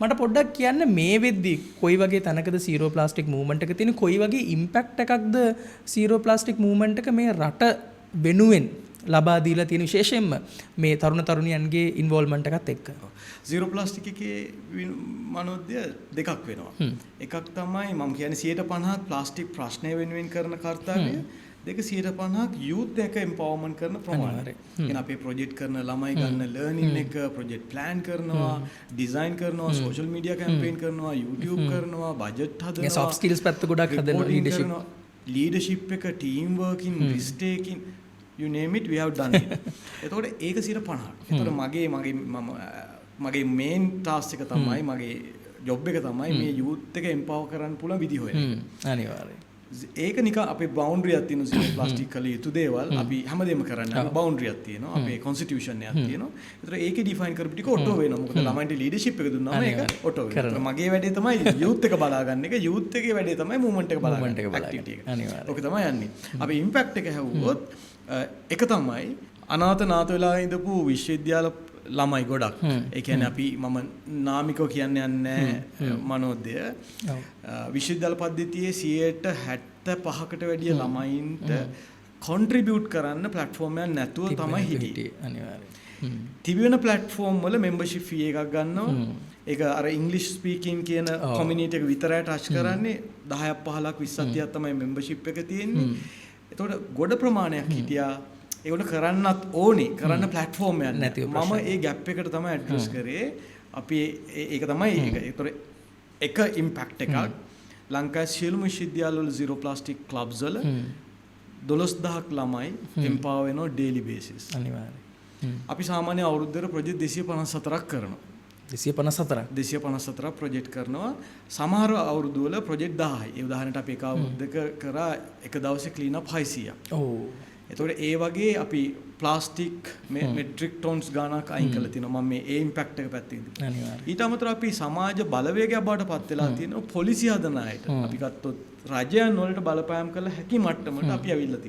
මට පොඩ්ඩක් කියන්න, මේ වෙද්දි කොයි වගේ තැනකද සීරෝ ප්ලාස්ටික් මූව්මන්ට් එක තියෙන්නේ? කොයි වගේ ඉම්පැක්ට් එකක්ද සීරෝ ප්ලාස්ටික් මූව්මන්ට් එක මේ රට වෙනුවෙන් ලබා දීලා තියෙන, විශේෂයෙන්ම මේ තරුණ තරුණියන්ගේ ඉන්වෝල්ව්මන්ට් එකත් එක්ක? සීරෝ ප්ලාස්ටික් එකේ මනෝද්‍ය දෙකක් වෙනවා. එකක් තමයි මම කියන්නේ 50ක් ප්ලාස්ටික් ප්‍රශ්නය වෙනුවෙන් කරන කර්තව්‍ය. දෙක, 50ක් යූත් එක එම්පවර්මන්ට් කරන ප්‍රමාණය. කියන්නේ අපේ ප්‍රොජෙක්ට් කරන ළමයි ගන්න ලර්නින් එක, ප්‍රොජෙක්ට් ප්ලෑන් කරනවා, ඩිසයින් කරනවා, සෝෂල් මීඩියා කැම්පේන් කරනවා, YouTube කරනවා, බජට් හදනවා. සොෆ්ට් ස්කිල්ස් පැත්ත ගොඩක් හදනවා, ලීඩර්ෂිප්. ලීඩර්ෂිප් එක, team working, risk taking, you name it, we have done it. එතකොට ඒක 50ක්. එතකොට මගේ මගේ මම මගේ මේන් ටාස්ක් එක තමයි, මගේ ජොබ් එක තමයි මේ යූත් එක එම්පවර් කරන්න පුළුවන් විදි හොයන එක. ඒක නිකන් අපේ බවුන්ඩරියක් තියෙනවා. සීරෝ ප්ලාස්ටික් කළ යුතු දේවල් අපි හැමදේම කරන්නේ. අපි බවුන්ඩරියක් තියෙනවා. අපේ කොන්ස්ටිටියුෂන් එකක් තියෙනවා. ඒතර ඒකේ ඩිෆයින් කරපු ටික ඔටෝ වෙනවා. මොකද ළමයින්ට ලීඩර්ෂිප් එක දුන්නාම ඒක ඔටෝ වෙනවා. ඒතර මගේ වැඩේ තමයි යූත් එක බලා ගන්න එක. යූත් එකේ වැඩේ තමයි මූව්මන්ට් එක බලා ගන්න එක. ඇක්ටිවිටි එක. ඔක තමයි යන්නේ. අපි ඉම්පැක්ට් එක හැවුවොත්, එක තමයි අනාථ නාථ වෙලා ඉඳපු විශ්වවිද්‍යාල ළමයි ගොඩක්. ඒ කියන්නේ අපි මම නාමිකව කියන්න යන්නේ මනෝද්‍ය. විශ්වවිද්‍යාල පද්ධතියේ 75කට වැඩිය ළමයින්ට කොන්ට්‍රිබියුට් කරන්න ප්ලැට්ෆෝම් එකක් නැතුව තමයි හිටියේ. තිබෙන ප්ලැට්ෆෝම් වල මෙම්බර්ෂිප් ෆී එකක් ගන්නවා. ඒක අර ඉංග්‍රීසි ස්පීකින් කියන කොමියුනිටි එක විතරයි ටච් කරන්නේ. 10ක් 15ක් 20ක් 30ක් තමයි මෙම්බර්ෂිප් එක තියෙන්නේ. එතකොට ගොඩ ප්‍රමාණයක් හිටියා ඒගොල්ලෝ කරන්නත් ඕනේ, කරන්න ප්ලැට්ෆෝම් එකක් නැතිව. මම ඒ ගැප් එකට තමයි ඇඩ්‍රස් කරේ. අපි ඒක තමයි ඒක. ඒතර එක ඉම්පැක්ට් එකක්, ලංකාවේ සියලුම විශ්වවිද්‍යාලවල සීරෝ ප්ලාස්ටික් ක්ලබ්ස් වල 12,000ක් ළමයි එම්පවර් වෙනවා ඩේලි බේසිස්. අපි සාමාන්‍ය අවුරුද්දට ප්‍රොජෙක්ට් 254ක් කරනවා. 254ක්. 254ක් ප්‍රොජෙක්ට් කරනවා. සමහර අවුරුදු වල ප්‍රොජෙක්ට් 1000යි. ඒ උදාහරණයට අපි එක අවුරුද්දක කරා එක දවසේ ක්ලීන් අප් 600ක්. එතකොට ඒ වගේ අපි ප්ලාස්ටික් මේ මෙට්‍රික් ටොන්ස් ගාණක් අයින් කරලා තිනවා. මම මේ ඒ ඉම්පැක්ට් එක පැත්තෙන්. ඊට අමතරව අපි සමාජ බලවේගයක් බවට පත් වෙලා තියෙනවා පොලිසි හදන අයට. අපි ගත්තොත් රජයන් වලට බලපෑම් කළ හැකි මට්ටමට අපි ඇවිල්ලා තියෙනවා.